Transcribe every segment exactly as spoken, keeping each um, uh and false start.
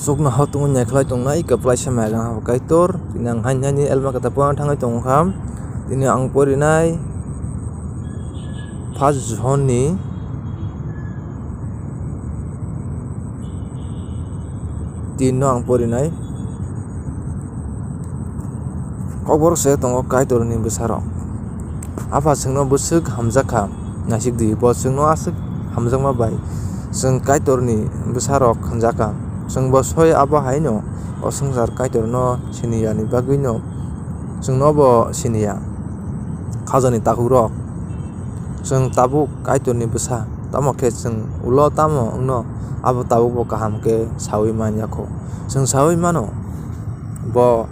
Chukno hotungwi naikhlai tongnai kwplaisa maigang habo Kaitor. Tini ang haini haini elma kwthar porna thangwi tongkha. Tini ang porinai first John ni tin no ang porinai. Kokborok se tongo Kaitorni bwsarok. Apha chwngno bwswk hamjakha, naisik di, bo chwngno aswk hamjakma bai chwng Kaitorni bwsarok hwnjakha. Chwng bo soi abo haino o swngchar Kaitorno siniyani bagwino chwngno bo siniya. Khajani takhukrok, chwng tabuk Kaitorni bwsa, tamo khe chwng ulo tamo wngno abo tabukbo kaham khe saui man ya kho. Chwng saui mano, bo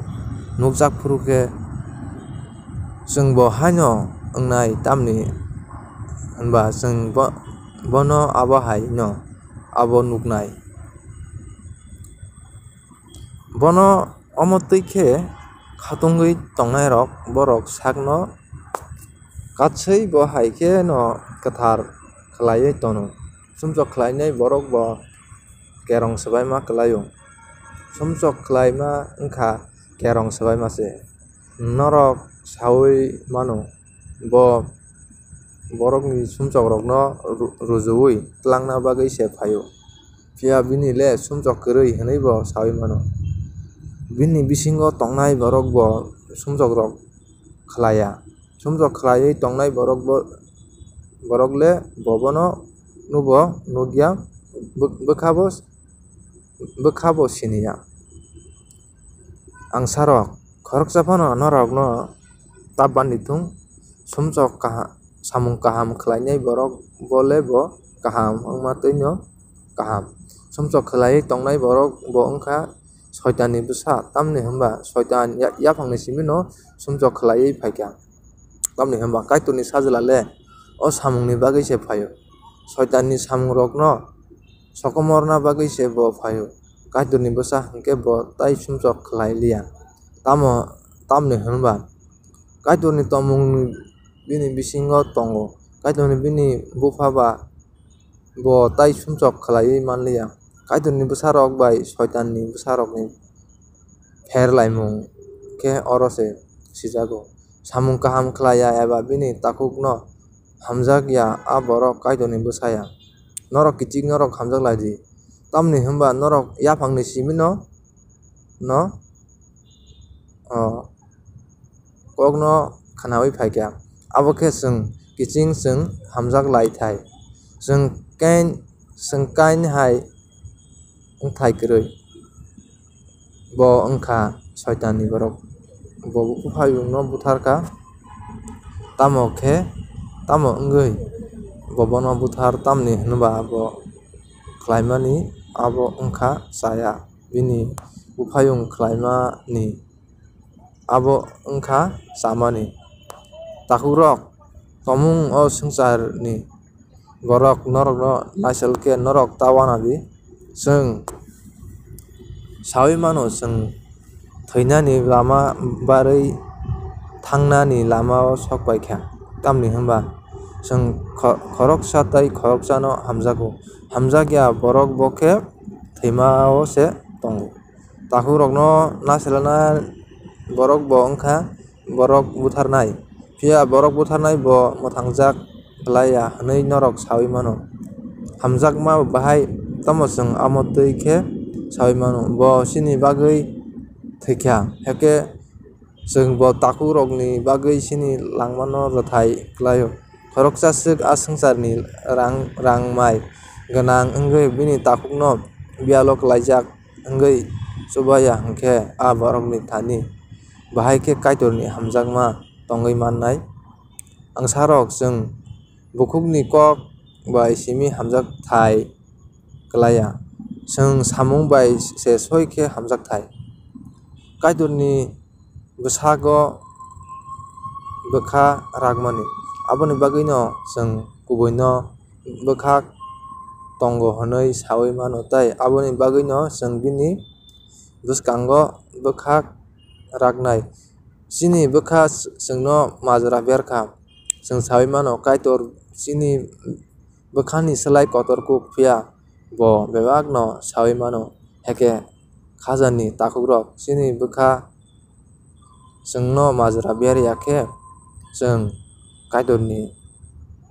nukjak phuru khe chwng bo haino wngnai, tamni hwnba chwng bo-, bono abo haino abo nuknai. Bono omo twi khe khatungwi tongnairok borok sakno katswi bo hai kheno kwthar khlaiwi tono. Sumsok khlainai borok bo kerong swbaima kwlaio. Sumsok khlaima wngkha kerong swbaima se. Norok saui mano, bo borokni sumsokrokno ru-, rujuui twlangna bagwi se phaio. Phiya bini le sumsok kwrwi hwnwi bo saui mano. Bini bisingo tongnai borok bo sumsokrok khlaiya. Sumsok khlaiwi tongnai borok bo, borok le bo bono nubo nukya, bw-, bwkha bo, bwkha bo siniya. Angsarok, khoroksa phano norokno ta bandi thung, sumsok kaha-, samung kaham khlainai borok bo le bo kaham wngma twino kaham. Sumsok khlaiwi tongnai borok bo wngkha Soitanni bwsa, tamni hwnba Soitan ya-, yaphangni simino sumsok khlaiwi phaikha. Tamni hwnba Kaitorni Sajla le o samungni bagwi se phaio. Soitanni samungrokno sokomorna bagwi se bo phaio. Kaitorni bwsa hwnkhe bo tai sumsok khlai liya. Tamo, tamni hwnba Kaitorni tongmung bini bisingo tongo. Kaitorni bini bupha ba bo tai sumsok khlaiwi man liya. Kaitorni bwsarok bai Soitanni bwsarokni pher laimung khe oro se sijago. Samung kaham khlai ya eba bini takhukno hamjak ya, a borok Kaitorni bwsa ya. Norok kichik norok hamjak lai di, tamni hwnba norok yaphangni simino no, o, kokno khwnaui phaikha. Abo khe chwng kiching chwng hamjak lai thai. Chwng kain, chwng kain hai wngthai kwrwi. Bo wngkha Soitanni borok. Bo buphayungno butharkha. Tamo khe, tamo wngwi bo bono buthar, tamni hwnba bo khlaimani abo wngkha chaya. Bini buphayung khlaimani abo wngkha chamani. Takhukrok, tomung o swngcharni borok norokno naisel khe norok ta uanadi. Chwng saui mano, chwng thwinani lama barwi thangnani lamao sok paikha. Tamni hwnba chwng kho-, khoroksa tei khoroksano hamjago. Hamjakya borok bo khe thwimao se tongo. Takhukrokno naselna borok bo wngkha borok butharnai. Phiya borok butharnai bo mwthangjak khlai ya hwnwi norok saui mano. Hamjakma bahai tamo chwng amo twi khe saui mano? Bo chini bagwi thwikha, hakhe chwng bo takhukrokni bagwi chini langmano rwthai khlaio. Khoroksa swk a swngcharni rang, rang mai gwnang wngwi bini takhukno biyalo klaijak wngwi chuba ya hwnkhe, a borokni thani bahai khe Kaitorni hamjakma tongwi mannai. Angsarok, chwng bukhukni kok bai simi hamjak thai klai ya, chwng samung bai se soi khe hamjak thai. Kaitorni bwsago bwkha rakmani. Aboni bagwino chwng kubuino bwkhak tongo hwnwi saui mano, tei aboni bagwino chwng bini bwskango bwkhak raknai. Chini bwkha chwngno majra ber kha. Chwng saui mano, Kaitor chini bwkhani slai kotor kuk, phiya bo bebakno saui mano. Hakhe khajani takhukrok, chini bwkha chwngno majra ber ya khe, chwng Kaitorni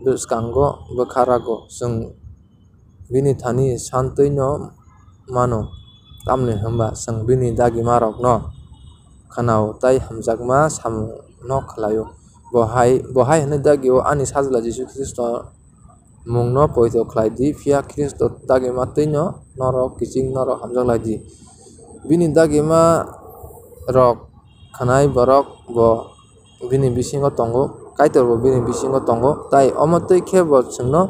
bwskango bwkha rago, chwng bini thani santwino mano, tamni hwnba chwng bini dagimarokno khna-o tei hamjakma samungno khlai-o. Bo hai, bo hai hwnwi dagi-o, "Ani Sajla Jisu Khristo mungno poito khlai di, phiya Khristo dagima twi'-no norok kiching, norok hamjak lai di." Bini dagima rok khnai borok bo bini bisingo tongo, Kaitor bo bini bisingo tongo, tai omo twi khe bo chwngno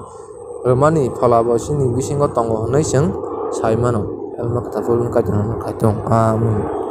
rwmani Phola bo chini bisingo tongo hwnwi chwng sai mano. Helma kwthar Philipni Kaitorno kaitung. Amen.